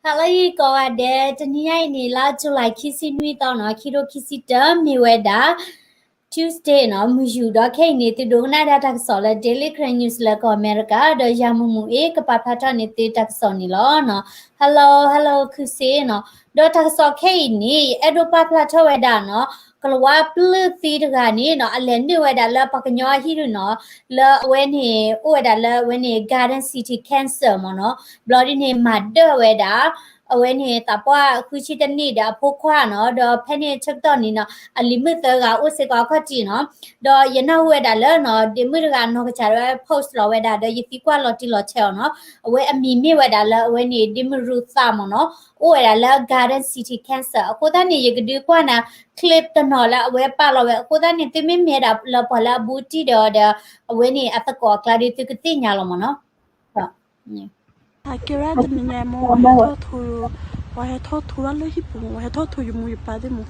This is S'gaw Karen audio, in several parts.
ဟါလၢအဂ့ၤကိးဂၤဒဲး, တနံၤညါအံၤန့ၣ် လါ July ခံဆံနွံသီနီၤ, ခံထိခံဆံတၢ မ့ၢ်ဝဲဒၣ် Tuesday နီၤ, မုၢ်ယူာ်ဒီးခဲအံၤန့ၣ် သုဒိကနၣ်ဒၣ်တၢ်ကစီၣ်လၢ Daily Karen News လၢကီၢ်အမဲရကၤ, ဒီးယၤမုၢ်မုၢ်အ့ၣ် ကပာ်ဖျါထီၣ်န့ၢ်သုတၢ်ကစီၣ်န့ၣ်လီၤနီၤ. Hello, hello ခုစ့နီၤ. ဒီးတၢ်ကစီၣ်ခဲအံၤန့ၣ် ယအဲၣ်ဒိးပာ်ဖျါထီၣ်ဝဲဒၣ်နီၤ, ကလၤဝါပျုၢ်သံတဂၤန့ၣ်နီၤ, အလဲၤနုာ်ဝဲဒၣ်လၢပှၤကညီအဟံၣ်ဒုနီၤ, လၢအဝဲန့ၣ် အိၣ်ဝဲဒၣ်လၢအဝဲန့ၣ် Garden City Cancer မ့ၢ်နီၤ. ဘျီဒ်န့ၣ် မၤဒၢၣ်ဝဲဒၣ် အဝဲန့ၣ်သးပှၢ်ဃုဆံတနံၣ်ဒီးအဖိခွါနီၤ, ဒီးဖဲန့ၣ်ဆၢကတီၢ်န့ၣ်နီၤ, အလံၤမုၣ်သၢဂၤအိၣ်စ့ၢ်ကီးအခီၣ်ထံးနီၤ. ဒီးယနၢ်ဟူဝဲဒၣ်လၢနီၤ, ဒ့မုၣ်တဂၤနီၢ်ကစၢ်ဒၣ်ဝဲ post လီၤဝဲဒၣ် ဒီးယသံကွၢ်လီၤတံၢ်လီၤဆဲးအီၤနီၤ. အဝဲအမံၤမ့ၢ်ဝဲဒၣ်လၢအဝဲန့ၣ် ဒ့မုၣ်ရူသးမ့ၢ်နီၤ, အိၣ်ဝဲဒၣ်လၢ Garden City Cancer. အဃိသတးန့ၣ် ယကဒုးကွၢ်နၤ clip တနီၤလၢအဝဲပာ်လီၤဝဲ, အဃိသတးန့ၣ် သုမ့ၢ်မ့ၢ်ဒၣ်လၢပှၤလၢအဘူးတံၢ်ဒီး ဒီးအဝဲန့ၣ်အသကိးအကျါဒီး သုကသ့ၣ်ညါလီၤမ့ၢ်နီၤ. အကဲဝဲဒၣ်တနံၤညါမ့ၢ် ပှၤဟဲထီၣ်ထိ, ပှၤဟဲထီၣ်ထိဒၣ်လၢဟံၣ်ပူၤမ့ၢ်, ပှၤဟဲထီၣ်ထိယမိၢ်ယပၢ်သ့ၣ်မ့ၢ်,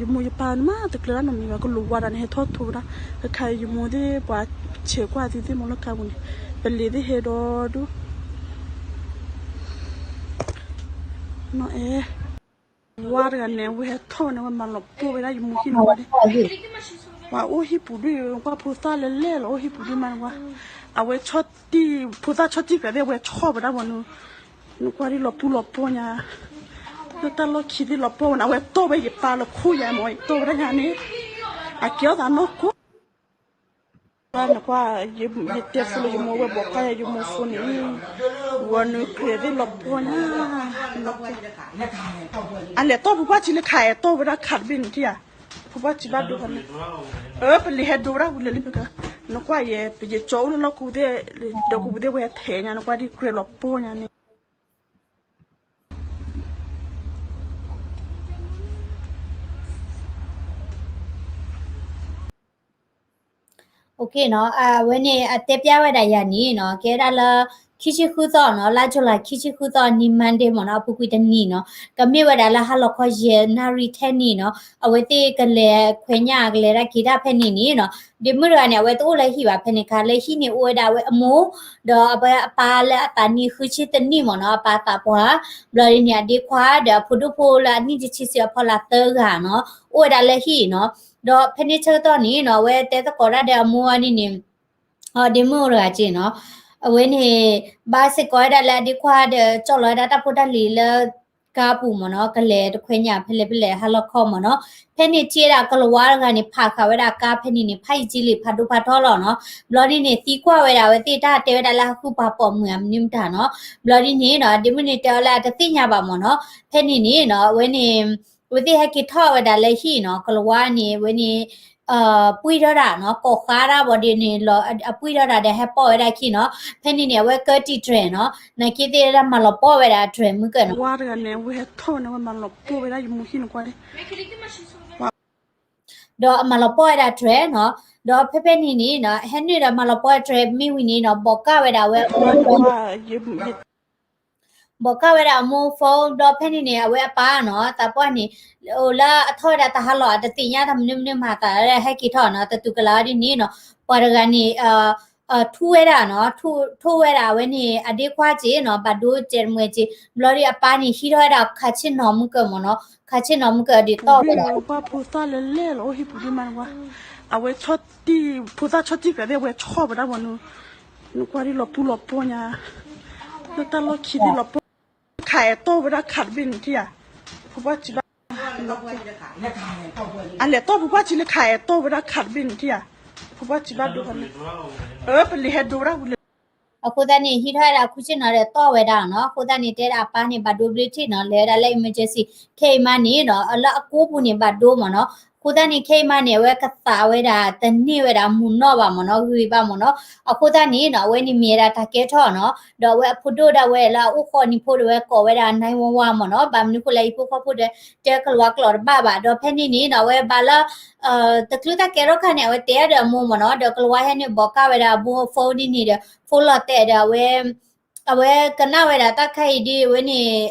ယမိၢ်ယပၢ်န့ၣ်မး တကျၢၤဒၣ်နီတမံၤဘၣ်, ကလိၤဝါဒၣ်န့ၣ် ဟဲထီၣ်ထိဝဲဒၣ်, တခါအံၤယမိၢ်သ့ၣ် ပှၤဆဲးကွၢ်သုသ့ၣ်မ့ၢ်လၢကါပူၤန့ၣ်, ပလံၤသ့ၣ်ဟဲဒီဒူၣ် နီၢ်အဲၣ် ဝါတဂၤန့ၣ် ဝဲဟဲထီၣ်ဝဲန့ၣ် ဝဲမၤလီၤပှီၢ်ဝဲဒၣ်ယမိၢ်ဟံၣ်န့ၣ်ဝဲ, ပှၤအိၣ်ဟံၣ်ပူၤဒုး, ကွၢ်ဖိသၣ်လဲၤလဲၤလီၤ အိၣ်ဟံၣ်ပူၤဒုးမးန့ၣ်ဝဲ, အဝဲဆီၣ်တံၢ်, ဖိသၣ်ဆီၣ်တံၢ်ကျဲသ့ၣ် အဝဲဆီၣ်ဝဲဒၣ်ဝဲနုၤ, နကွၢ်ဒ်လီၤပှီၢ်လီၤပှီၢ်ညါ, လၢတၢ်လီၢ်ခံသ့ၣ်လီၤပှီၢ်ဝဲန့ၣ် အဝဲတီၢ်ဝဲယပၢ်လၢခိၣ်ယါမ့ၢ် ယတီၢ်ဝဲဒၣ်ညါန့ၣ်, အကဲထီၣ်သးနီၢ်ခိ နကွၢ်, ယတဲဖိလၢယမိၢ်ဝဲဘိးခါယၤ ယမိၢ်ဖိန့ၣ်, ဝဲနုၤကျဲသ့ၣ်လီၤပှီၢ်ညါ, အလဲၤတီၢ်ဖိခွါထံလၢခးအဲၣ်တီၢ်ဝဲဒၣ်ခးတဘ့ၣ်န့ၣ် ထံၣ်ဧါ, ဖိခွါထံဘၣ်ဒိဖဲန့ၣ်, အၢ ပလံၤဟဲဒိဝဲဒၣ်ဝံၤလၢလံပက, နကွၢ်ယဲ ပယကၠီအိၣ်လၢလီၢ်ကူသ့ၣ်, ဒီးကူပူၤသ့ၣ်ဝဲဟဲထဲညါ နကွၢ်ဒ်ကျဲလီၤပှီၢ်ညါန့ၣ် OK နီၤ, အဝဲန့ၣ် အတဲပျၢ်ဝဲဒၣ်ယၤန့ၣ်နီၤ, ကဲဒၣ်လၢ ခံဆံဃုသီနီၤ, လါ July ခံဆံဃုသီ နံၤ Monday မ့ၢ်နီၤ, အပူၤကွံာ်တနံၤနီၤ, ကမ့ၢ်ဝဲဒၣ်လၢဟါလီၤခီယဲၢ်နၣ်ရံၣ်ထဲနံၤနီၤ, အဝဲသ့ၣ်ကလဲၤခွဲညၣ် ကလဲၤတၢ်က့ၤတၢ်ဖဲန့ၣ်န့ၣ်နီၤ, ဒ့မုၣ်တဂၤန့ၣ် အဝဲတအိၣ်လၢဟံၣ်ဘၣ်ဖဲန့ၣ်ခါ, လၢဟံၣ်န့ၣ်အိၣ်ဝဲဒၣ်အဝဲအမိၢ်, ဒီးအဝဲအပၢ်လၢအသးနံၣ်ဃုဆံတနံၣ်မ့ၢ်နီၤ, အပၢ်သးပှၢ်, ဘျီဒ်န့ၣ် အဒ့ခွါဒီးအဖိဒိၣ်ဖိလၢအနံၣ်တဆံဆံအဖီလာ်သၢဂၤနီၤ, အိၣ်ဝဲဒၣ်လၢဟံၣ်နီၤ, ဒီးဖဲန့ၣ်ဆၢကတီၢ်န့ၣ်နီၤ, အဝဲတဲသကိးတၢ်ဒီးအမိၢ်အီၤန့ၣ်န့ၣ်, ဒ့မုၣ်အိၣ်တဂၤက့နီၤ, အဝဲန့ၣ် ဘၣ်စ့ၢ်ကီးဝဲဒၣ်လၢအဒ့ခွါဒီး ကၠီၣ်လီၤဝဲဒၣ်တၢ်ဖိတၢ်လံၤလၢ ကါပူၤမ့ၢ်နီၤ, ကလဲၤတခွဲညၣ်ဖဲလဲၣ်ဖဲလဲၣ်ဟါလီၤခီမ့ၢ်နီၤ, ဖဲန့ၣ်ထံၣ်ဝဲဒၣ်ကလၤဝါတဂၤန့ၣ် ဖးဃာ်ဝဲဒၣ်ကါဖဲန့ၣ်န့ၣ် ဖးယံာ်က့လံ ဖးဒိၣ်ဖးထီလီၤနီၤ, ဘျီဒ်န့ၣ် သံကွၢ်ဝဲဒၣ်အဝဲသ့ၣ်တၢ်တဲဝဲဒၣ်လၢဟးဃုပှၤပိာ်မုၣ်ဧါမနုၤမတၤနီၤ, ဘျီဒ်န့ၣ်နီၤ, ဒ့မုၣ်န့ၣ်တဲအီၤလၢအတသ့ၣ်ညါဘၣ်မ့ၢ်နီၤ, ဖဲန့ၣ်န့ၣ်နီၤ, အဝဲန့ၣ် အဝဲသ့ၣ်ဟဲက့ၤထီၣ်ဝဲဒၣ်လၢဟံၣ်နီၤ, ကလၤဝါန့ၣ် အဝဲန့ၣ် ပှံၢ်ထီၣ်ဒၣ်နီၤ, ကိးဃါဒၣ်ဘၣ်ဒ်န့ၣ်လီၤ, အပှံၢ်ထီၣ်ဒၣ်ဒီးဟဲပိာ်ဝဲဒၣ်အခံနီၤ, ဖဲန့ၣ်န့ၣ် အဝဲကၢတံၢ်တြဲၤနီၤ, နာ်က့သ့ၣ်ဒၣ်မၤလီၤပိာ်ဝဲဒၣ်အတြဲၤမုၢ်ကၢနီၤ, ဝါတဂၤန့ၣ် ဝဲဟဲထီၣ်ဝဲန့ၣ် ဝဲမၤလီၤပိာ်ဝဲဒၣ်ယမိၢ်ဟံၣ်န့ၣ်ကွၢ်န့ၣ် ဒီးအမၤလီၤပိာ်ဝဲဒၣ်တြဲၤနီၤ, ဒီးဖဲဖဲန့ၣ်န့ၣ်နီၤ, ဟဲနုာ်ဒီးမၤလီၤပိာ်ဝဲတြဲၤမ့ၢ်ဝံၤန့ၣ်နီၤ, ဘိးကၣ်ဝဲဒၣ်ဝဲ ဘိးကၣ်ဝဲဒၣ်အမိၢ်ဖိ, ဒီးဖဲန့ၣ်န့ၣ် အဝဲအပၢ်နီၤ, သးပှၢ်န့ၣ် အိၣ်လၢအထီၣ်ဝဲဒၣ်တၢ်ဟါလီၤ အတသ့ၣ်ညါတၢ်မနုၤမနုၤမၤသးလၢဟဲက့ၤထီၣ်နီၤ, တတုၤကလးဒ်န့ၣ်နီၤ, ပှၤတဂၤန့ၣ် ထူဝဲဒၣ်နီၤ, ထူဝဲဒၣ်အဝဲန့ၣ် အဒ့ခွါက့နီၤ, ဘၣ်ဒိကဲတမှဲက့, ဘျီဒ်အပၢ်န့ၣ် ဟံးထီၣ်ဝဲဒၣ်ခးဆ့ၣ်နီၤမုၢ်ကၢမ့ၢ်နီၤ, ခးဆ့ၣ်နီၤမုၢ်ကၢဒ်တီၢ်ဝဲဒၣ် ပှၤဖိသၣ်လဲၤလဲၤလီၤ အိၣ်ဟံၣ်ပူၤဒ်မးန့ၣ်ဝဲ, အဝဲဆီၣ်တံၢ် ဖိသၣ်ဆီၣ်တံၢ်ကျဲသ့ၣ် အဝဲဆီၣ်ဝဲဒၣ်ဝဲနုၤ, နကွၢ်ဒ်လီၤပူၤလီၤပှီၢ်ညါ, လၢတၢ်လီၢ်ခံသ့ၣ်လီၤပှီၢ်, ခးအဲၣ်တီၢ်ဝဲဒၣ်ခးတဘ့ၣ်န့ၣ်ထံၣ်ဧါ, ဖိခွါစံးဘၣ် အလဲၤတီၢ်ဖိခွါစံးလၢခးအဲၣ်တီၢ်ဝဲဒၣ်ခးတဘ့ၣ်န့ၣ်ထံၣ်ဧါ, ဖိခွါစံးဘၣ်ဒိဖဲန့ၣ်, အၢ ပလံၤဟဲဒိဝဲဒၣ်ဝံၤလၢ အဃိသတးန့ၣ် ဟံးထီၣ်ဝဲဒၣ်ခူၣ်ဆ့ၣ်နီၤဒီးတီၢ်ဝဲဒၣ်နီၤ, အဃိသတးန့ၣ် တဲဒၣ်အပၢ်န့ၣ် ဘၣ်ဒိဘျ့ထံၣ်နီၤ, လဲၤဝဲဒၣ်လၢ emergency ခဲအံၤမးန့ၣ်နီၤ, လၢအကိးပူၤန့ၣ် ဘၣ်ဒိမ့ၢ်နီၤ, အဃိသတးန့ၣ် ခဲအံၤမးန့ၣ် အဝဲကသးဝဲဒၣ် တန့ၢ်ဝဲဒၣ်မုၢ်နီၢ်ဘၣ်မ့ၢ်နီၤ, ဂ့ၤဘၣ်မ့ၢ်နီၤ, အဃိသတးန့ၣ်နီၤ အဝဲန့ၣ်မ့ၢ်ဝဲဒၣ်တၢ်ကဲထီၣ်နီၤ, ဒီးအဝဲအဖိဒိၣ်ဒၣ်ဝဲလၢအအိၣ်ဃီနံၤဖိဒီး အဝဲကိးဝဲဒၣ် nine one one မ့ၢ်နီၤ, ဘၣ်မနုၤဃိလဲၣ် ဟံၣ်ဖိဃီဖိဒီး တဲကလၤဝါကျိာ်တဘၣ်ဘၣ်, ဒီးဖဲန့ၣ်န့ၣ်နီၤ အဝဲဘၣ်လၢ တချုးတၢ်ကဲထီၣ်ခါန့ၣ် အဝဲတဲဒီးအမိၢ်မ့ၢ်နီၤ, ဒီးကလၤဝါဟဲနုာ်ဘိးကၣ်ဝဲဒၣ်အမိၢ် phone ဒ်န့ၣ်ဒီး phone လီၤတဲာ်ဒီး အဝဲ အဝဲကနၣ်ဝဲဒၣ်တၢ်ခါအံၤဒ်အဝဲန့ၣ်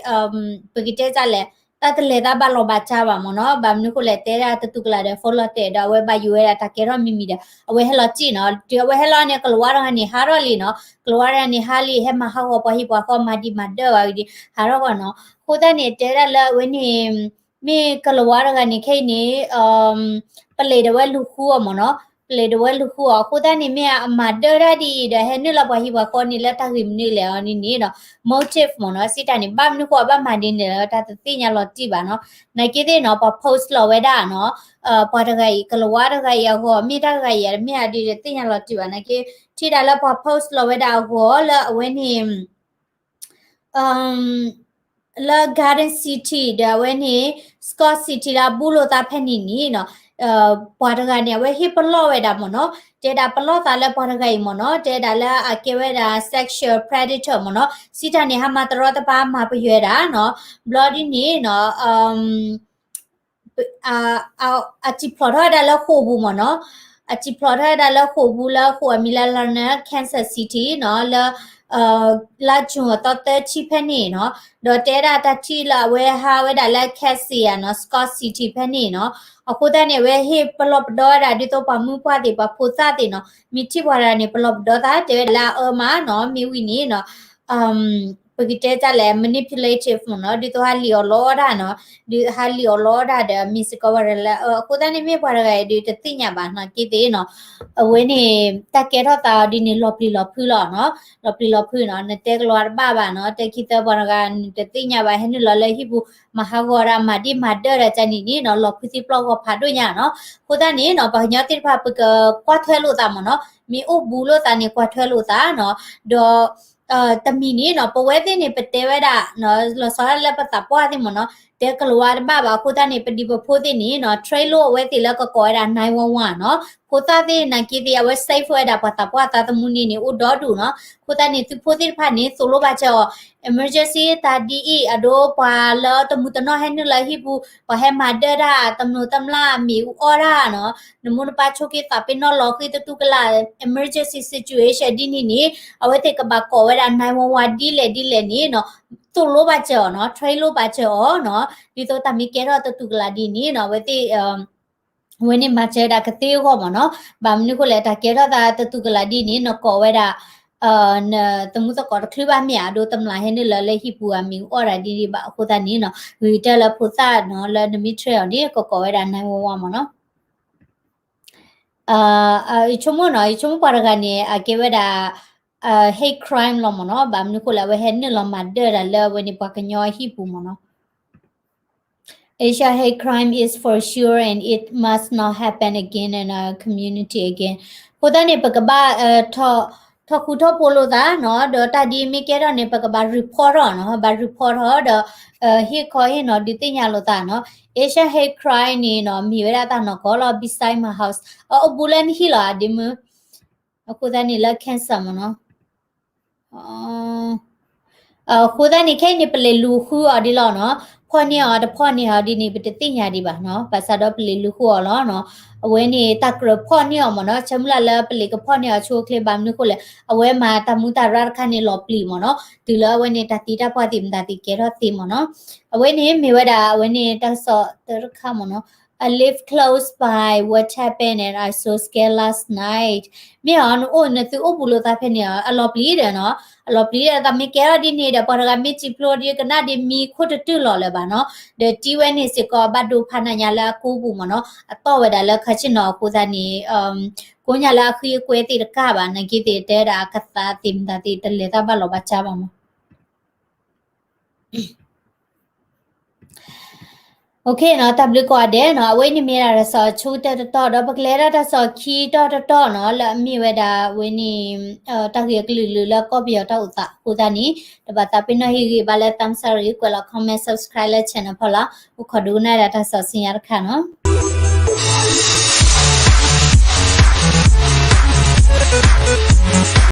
ပကတဲဒ်လဲၣ်, တၢ် တၢ်တလဲၤတၢ်ဘၣ်လီၤဘၣ်စးဘၣ်မ့ၢ်နီၤ, ဘၣ်မနုၤဃိလဲၣ် တဲဒၣ်တတူၢ်ကလာ်ဒီး phone လီၤတဲာ်ဒီး အဝဲဘၣ်ယိၣ်ဝဲဒၣ်တၢ်ကဲထီၣ်မံၤမံၤဒီး အဝဲဟဲလီၤစံၣ်နီၤ, တုၤအဝဲဟဲလီၤန့ၣ် ကလၤဝါတဂၤန့ၣ် ဟးထီၣ်လံနီၤ, ကလၤဝါတဂၤန့ၣ် ဟးလံ ဟဲမၤဟးဂီၤပှၤဟံၣ်ပှၤဃီ မၤဒံးမၤဒၢဘၣ်ဝံၤဒီး ဟးထီၣ်ဂီၢ်နီၤ, အဃိသတးန့ၣ် တဲဒၣ်လၢအဝဲန့ၣ် မ့ၢ်ကလၤဝါတဂၤန့ၣ် ခဲအံၤန့ၣ် ပလံးဒၣ်ဝဲလူၤဃုအီၤမ့ၢ်နီၤ, ပလံးဒၣ်ဝဲလူၤဃုအီၤ အဃိသတးန့ၣ် မ့ၢ်အမၤဒၢတၢ်ဒ်အံၤဒီး ဟဲနုာ်လီၤပှၤဟံၣ်ပှၤဃီန့ၣ် လၢတၢ်ဂ့ၢ်မနုၤလဲၣ်အီၤန့ၣ်နီၤ, motive မ့ၢ်နီၤ, စံးတၢ်န့ၣ် ဘၣ်မနုၤဃိအဘၣ်မၤဒ်န့ၣ်လၢ တၢ်တသ့ၣ်ညါလီၤတံၢ်ဘၣ်နီၤ, နာ်က့သ့ၣ်နီၤ ပှၤ post လီၤဝဲဒၣ်နီၤ, ပှၤတဂၤအံၤ ကလၤဝါတဂၤအံၤအဂီၢ် မ့ၢ်တၢ်ဂၤအံၤ မ့ၢ်အဒ်တသ့ၣ်ညါလီၤတံၢ်ဘၣ် နာ်က့ ထံၣ်ဒၣ်လၢပှၤ post လီၤဝဲဒၣ်အဂီၢ်လၢအဝဲန့ၣ် လၢ Garden City ဒီးအဝဲန့ၣ် Scott City လၢအဘူးလိာ်သးဖဲန့ၣ်န့ၣ်နီၤ, ပှၤတဂၤန့ၣ် အဝဲဟ့ၣ်ပလီၢ်ဝဲဒၣ်မ့ၢ်နီၤ, တဲဒၣ်ပလီၢ်သးလၢပှၤတဂၤအံၤမ့ၢ်နီၤ, တဲဒၣ်လၢအကဲဝဲဒၣ် sexual predator မ့ၢ်နီၤ, စံးတၢ်န့ၣ် ဟးမၤတရီတပါမၤပယွဲဒၣ်နီၤ, ဘျီဒ်န့ၣ်နီၤ အစံၣ်ဖျိးထီၣ်ဝဲဒၣ်လၢဃိာ်ပူၤမ့ၢ်နီၤ, အစံၣ်ဖျိးထီၣ်ဝဲဒၣ်လၢဃိာ်ပူၤလၢဃိာ်အမံၤလၢ Lanier Kansas City နီၤ, လၢ လါ June အသီသၢဆံဖဲန့ၣ်နီၤ, ဒီးတဲဒၣ်တၢ်ထံၣ်လၢအဝဲဟးဝဲဒၣ်လၢ Cassia နီၤ Scott City ဖဲန့ၣ်နီၤ, အဃိသတးန့ၣ် အဝဲဟ့ၣ်ပလီၢ်ပဒီဝဲဒၣ်ဒ်သိးပှၤမုၣ်ပှၢ်သ့ၣ် ပှၤဖိသၣ်သ့ၣ်နီၤ, မ့ၢ်ထံၣ်ပှၤတဂၤန့ၣ် ပလီၢ်ပဒီသး တဲဝဲဒၣ်လၢအအၢမးနီၤ, မ့ၢ်ဝံၤန့ၣ်နီၤ ပကတဲတၢ်လဲၣ် manipulative မ့ၢ်နီၤ, ဒ်သိးဟးလံၣ်အီၣ်လီအီၣ်ဒၣ်နီၤ, ဒ်ဟးလံၣ်အီၣ်လီအီၣ်ဒၣ်ဒီး မ့ၢ်စ့ၢ်ကီးဝဲဒၣ်လၢအအၢ, အဃိသတးန့ၣ် မ့ၢ်ပှၤတဂၤအံၤဒီးတသ့ၣ်ညါဘၣ်နီၤ, က့သ့ၣ်နီၤ, အဝဲန့ၣ် တၢ်ကဲထီၣ်သးအီၤဒ်န့ၣ် လီၤပျံၤလီၤဖုးလီၤနီၤ, လီၤပျံၤလီၤဖုးနီၤ, နတဲကလၤဝါတဘၣ်ဘၣ်နီၤ, တဲခံသၢပှၤတဂၤ နတသ့ၣ်ညါဘၣ် ဟဲနုာ်လီၤလၢဟံၣ်ပူၤ မၤဟးဂီၤဒၣ် မၤဒံးမၤဒၢဒၣ်ကန့ၣ်န့ၣ်နီၤ, လီၤဖုးသံပျီၢ်ဂီၤဖးဒိၣ်ညါနီၤ, အဃိသတးန့ၣ်နီၤ ပှၤကညီသ့ၣ်တဖၣ် ပကကွၢ်ထွဲလိာ်သးမ့ၢ်နီၤ, မ့ၢ်အိၣ်ဘူးလိာ်သးန့ၣ် ကွၢ်ထွဲလိာ်သးနီၤ, ဒီး တမံၤန့ၣ်နီၤ ပဝဲသ့ၣ်န့ၣ် ပတဲဝဲဒၣ် လီၤဆီဒၣ်လၢပသးပှၢ်သ့ၣ်မ့ၢ်နီၤ, တဲကလၤဝါတဘၣ်ဘၣ် အဃိသတးန့ၣ် ပဒံးပဖိသ့ၣ်န့ၣ်နီၤ train လိာ်အဝဲသ့ၣ်လၢကကိးဝဲဒၣ် nine one one နီၤ, ဖိသၣ်သ့ၣ်နာ်က့သ့ၣ် အဝဲ safe ဝဲဒၣ် ပှၤသးပှၢ်သးသမူန့ၣ်န့ၣ် အိၣ်ဒီဒူၣ်နီၤ, အဃိသတးန့ၣ် သုဖိသ့ၣ်တဖၣ်န့ၣ် သိၣ်လိဘၣ်စၢၤအီၤ emergency တၢ်ဒ်အံၤ အဒိပှၤလၢတမူတနီၣ်ဟဲနုာ်လၢဟံၣ်ပူၤ ပှၤဟဲမၤဒၢတၢ် တမျိးတမျာ်မ့ၣ်အူအီၣ်တၢ်နီၤ, နမိၢ်နပၢ်ဆိးက့သးပ့ၤနီၣ်လီၤဃံၤတတူၢ်ကလာ် emergency situation ဒ်န့ၣ်န့ၣ် အဝဲသ့ၣ်ကဘၣ်ကိးဝဲဒၣ် nine one one ဒ်လဲၣ်ဒ်လဲၣ်န့ၣ်နီၤ, သိၣ်လိဘၣ်စၢၤအီၤနီၤ, train လိဘၣ်စၢၤအီၤနီၤ, ဒ်သိးတၢ်မ့ၢ်ကဲထီၣ်တတူၢ်ကလာ်ဒ်န့ၣ်နီၤ အဝဲသ့ၣ် အဝဲန့ၣ်မၤစၢၤဝဲဒၣ်ကသ့အဂီၢ်မ့ၢ်နီၤ, ဘၣ်မနုၤဃိလဲၣ် တၢ်ကဲထီၣ်သးတတူၢ်ကလာ်ဒ်န့ၣ် နကိးဝဲဒၣ် နသမူသကိးတချုးဘၣ်မ့ၢ်ဧါ, အဒိတမျာ်ဟဲနုာ်လၢလၢဟံၣ်ပူၤအမ့ၣ်အူအီၣ်တၢ်ဒ်န့ၣ်ဘၣ် အဃိသတးန့ၣ်နီၤ, ဂ့ၤကတၢၢ်လၢဖိသၣ်နီၤ လၢနမ့ၢ် train အီၤန့ၣ် ကကိးဝဲဒၣ် nine one one မ့ၢ်နီၤ. ယဆိကမိၣ်နီၤ ယဆိကမိၣ်ပှၤတဂၤန့ၣ် အကဲဝဲဒၣ် hate crime လီၤမ့ၢ်နီၤ, ဘၣ်မနုၤဃိလဲၣ် အဝဲဟဲနုာ်လီၤမၤဒၢၣ်တၢ်လၢအဝဲန့ၣ် ပှၤကညီအဟံၣ်ပူၤမ့ၢ်နီၤ. Asian hate crime is for sure and it must not happen again in our community again. အဃိသတးန့ၣ် ပကဘၣ် ထီၣ်ဃူထီၣ်ဖိးလိာ်သးနီၤ, ဒီးတၢ်ဒ်မ့ၢ်ကဲထီၣ်န့ၣ် ပကဘၣ် report ထီၣ်နီၤ, ဘၣ် report ထီၣ်ဒီး ဟ့ၣ်ခီဟ့ၣ်နီၤဒုးသ့ၣ်ညါလိာ်သးနီၤ. Asian hate crime န့ၣ်နီၤ မ့ၢ်ဝဲဒၣ်တၢ်နီၢ်ကီၢ်လီၤ beside my house အအိၣ်ဘူးလၢနဟံၣ်လီၤ အဒ့မုၣ်, အဃိသတးန့ၣ်လၢ cancer မ့ၢ်နီၤ. အဃိသတးန့ၣ် ခဲအံၤန့ၣ် ပလဲၤလူၤဃုအီၤဒ်လီၤနီၤ, ဖီၣ်န့ၢ်အီၤတဖီၣ်န့ၢ်အီၤဒ်န့ၣ် ပတသ့ၣ်ညါဒံးဘၣ်နီၤ, ဘၣ်ဆၣ်ဒီးပလဲၤလူၤဃုအီၤလီၤနီၤ. အဝဲန့ၣ် တၢ်ကြၢးဖီၣ်န့ၢ်အီၤမ့ၢ်နီၤ, ဆၢမုၢ်လၢ်လၢပလဲၤကဖီၣ်န့ၢ်အီၤဆိအချ့ ဘၣ်မနုၤဃိလဲၣ် အဝဲမၤတၢ်မူတၢ်ရၢ်တခါန့ၣ်လီၤပျံၤမ့ၢ်နီၤ, တုၤလၢအဝဲန့ၣ် တၢ်သံတၢ်ပှၢ်သ့ၣ်မတၤသ့ၣ်ကဲထီၣ်သ့မ့ၢ်နီၤ. အဝဲန့ၣ်မ့ၢ်ဝဲဒၣ် အဝဲန့ၣ်တၢ်ကစီၣ်တခါမ့ၢ်နီၤ, I live close by what happened and I so scared last night. မ့ၢ်အီၤ နအိၣ်နသုအိၣ်ဘူးလိာ်သးဖဲန့ၣ် အလီၤပျံၤဒီးနီၤ, အလီၤပျံၤဒီး တၢ်မ့ၢ်ကဲထီၣ်ဒ်န့ၣ်ဒီး ပှၤတဂၤမ့ၢ်စံၣ်ဖျိဒ်ကနၣ်ဒ်မံခိၣ်တတုၢ်လီၤလၢၤဘၣ်နီၤ, ဒီးတံၤဝဲန့ၣ်စ့ၢ်ကီး ဘၣ်ဒိဖးနးညါလၢအကိပူၤမ့ၢ်နီၤ, အတီၢ်ဝဲဒၣ်လၢခါဆ့ၣ်နီၤအဃိသတးန့ၣ် ကိညါလၢအဃံအကွဲသ့ၣ်တကးဘၣ် နာ်က့သ့ၣ်တဲဝဲဒၣ်အကသးသ့ၣ်မတၤသ့ၣ် တလဲၤတၢ်ဘၣ်လီၤဘၣ်စးဘၣ်မ့ၢ် OK နီၤ, တၢ်ဘျုးကိးဂၤဒဲးနီၤ, အဝဲန့ၣ်မ့ၢ်ဒၣ်တၢ်ကစီၣ်အဆိကတၢၢ်တတီၤ ဒီးပကလဲၤဒၣ်တၢ်ကစီၣ်ခံတီၤတတီၤနီၤ, လၢအမ့ၢ်ဝဲဒၣ်အဝဲန့ၣ် တၢ်ဂ့ၢ်အကလုာ်ကလုာ်လၢကီၢ်ပယီၤတၢ်အိၣ်သးအဃိသတးန့ၣ် တဘၣ်သးပ့ၤနီၣ်ဟ့ၣ်ဂံၢ်ဘါလၢ thumbs up ကွဲးလီၤ comment subscribe လၢ channel ဖီလာ်, အိၣ်ခိးဒိကနၣ်ဒၣ်တၢ်ကစီၣ်ဆူညါတခါနီၤ.